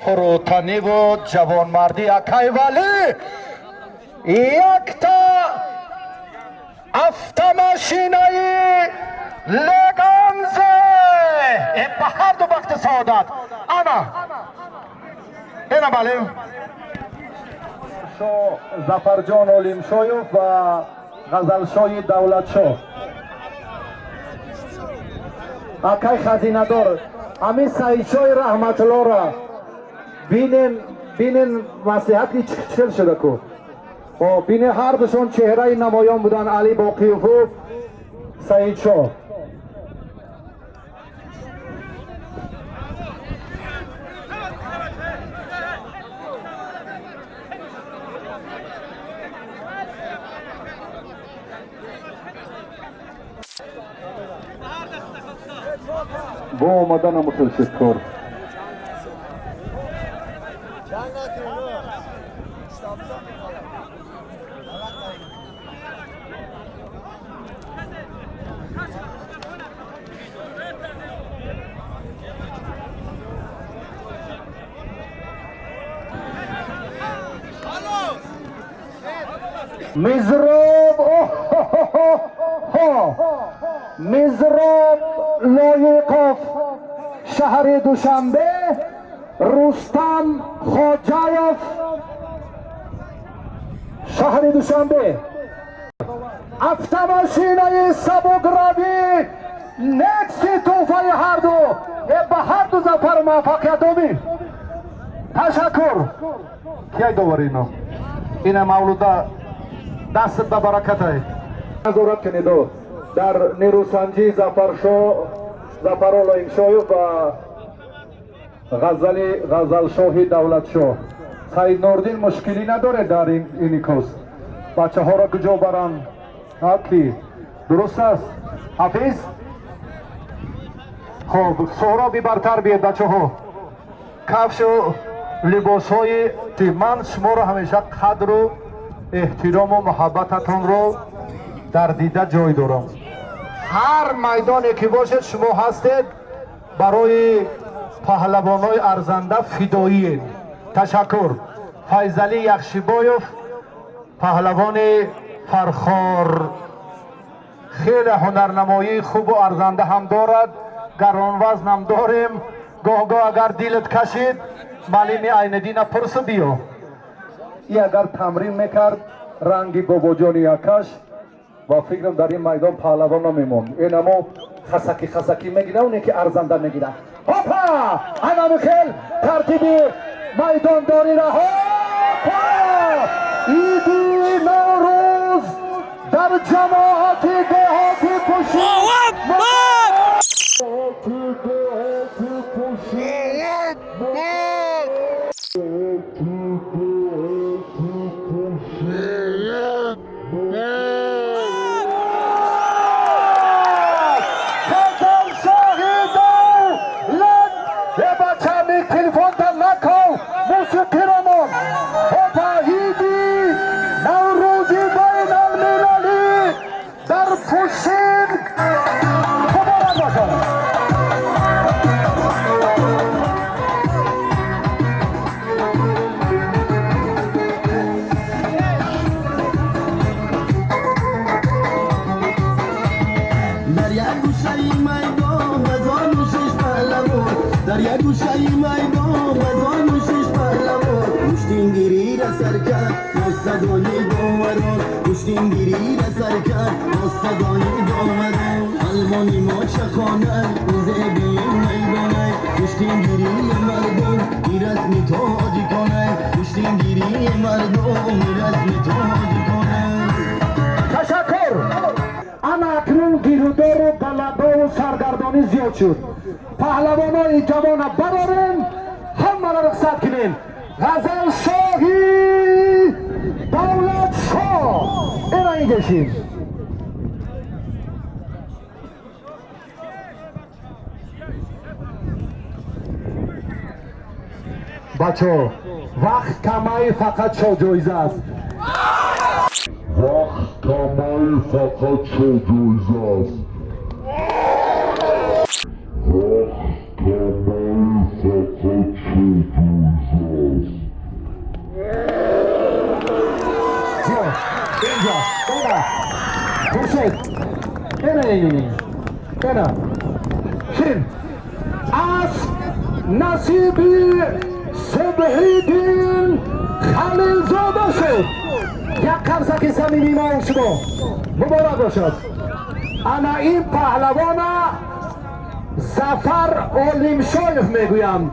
Фурӯтаниву ҷавонмардӣ акай Валӣ якта автомашинаи Леганзе ба ҳарду бахти саодат. Ана ина бале Шо Зафарҷон Олимшоев ва Ғазалшоҳи Давлатшоҳ. Акай хазинадор, ҳамин Саидшоҳи Раҳматуллоро бинен, бинен, маслиҳати чил шуда ку. Бинен, ҳардушон чеҳраи намоён буданд, Али Боқиеву Саидшоҳ. Бо омаданам хел кор. Мизроб, Мизроб Лоиқов, шаҳри Душанбе, Рустам Хоҷаев, шаҳри Душанбе. Автомашинаи сабукравӣ Некси тӯҳфаи ҳарду. Ба ҳарду зафару муваффақият омин. Ташаккур. Кияй довар ино? Ина Мавлуда, дастат ба баракатай. Назорат кунедо дар нерӯсанҷӣ Зафаршо Зафаро Лоиқшоев ва Ғазали Ғазалшоҳи Давлатшоҳ. Саид Нурдин мушкилӣ надоред дар инъикос? Бачаҳоро куҷо баранд? Ки дуруст аст, Ҳафиз? Хоб, Соҳроби бартар биед, бачаҳо. Кафшу либосҳои ман шуморо ҳамеша қадру эҳтирому муҳаббататонро дар дида ҷой дорам. Ҳар майдоне ки бошед, шумо ҳастед, барои паҳлавонҳои арзанда фидоиед. Ташаккур. Файзалӣ Яхшибоев, паҳлавони Фархор, хеле ҳунарнамоии хубу арзанда ҳам дорад, гаронвазнам дорем. Гоҳ-гоҳ агар дилат кашид, маълими Айниддина пурсу биё. И агар тамрин мекард ранги бобоҷони якаш, ва фикрам, дар ин майдон паҳлавон намемонд. Инамо хасакӣ хасакӣ мегира, оне ки арзанда мегира. Ҳопа, анами хел тартиби майдондорира. Ҳопа, иди Наврӯз дар ҷамоати деҳоти Пушин. Деҳоти Пушин. Ғазалшоҳи Давлат. Е, бача, ми телефонта наков, мусиқиромон. Ҳопа, иди Наврӯзи байналмилалӣ дар Пушин муборак бошад. Дар як гӯшаи майдон базону шиш паҳлавон, дар як гӯшаи майдон базону шиш паҳлавон гӯштингирира сар кард бо садои доварон, гӯштингирира сар кард бо садои доварон. Палвони мо чахонай, зебии майдонай, гӯштингирии мардон и расми тоҷиконай, гӯштингирии мардон и расми тоҷиконай. Ташаккур. Ана акнун гирудору галабову саргардонӣ зиёд шуд. Паҳлавонои ҷавона барорем, ҳамаро рухсат кунем. Ғазалшоҳи Давлатшоҳ, ина ингешин. Бачо, вақт камаи, фақат шо ҷоиза аст. Вақт камаи, фақат шо ҷоиза аст. Вақт камаи, фақат шо ҷоиза аст. Хуршед, ина, ина, ина, шин асп насиби Субҳиддин Халилзода шуд. Як қарсаки самимии мо шумо муборак бошад. Ана ин паҳлавона Зафар Олимшоев мегӯянд.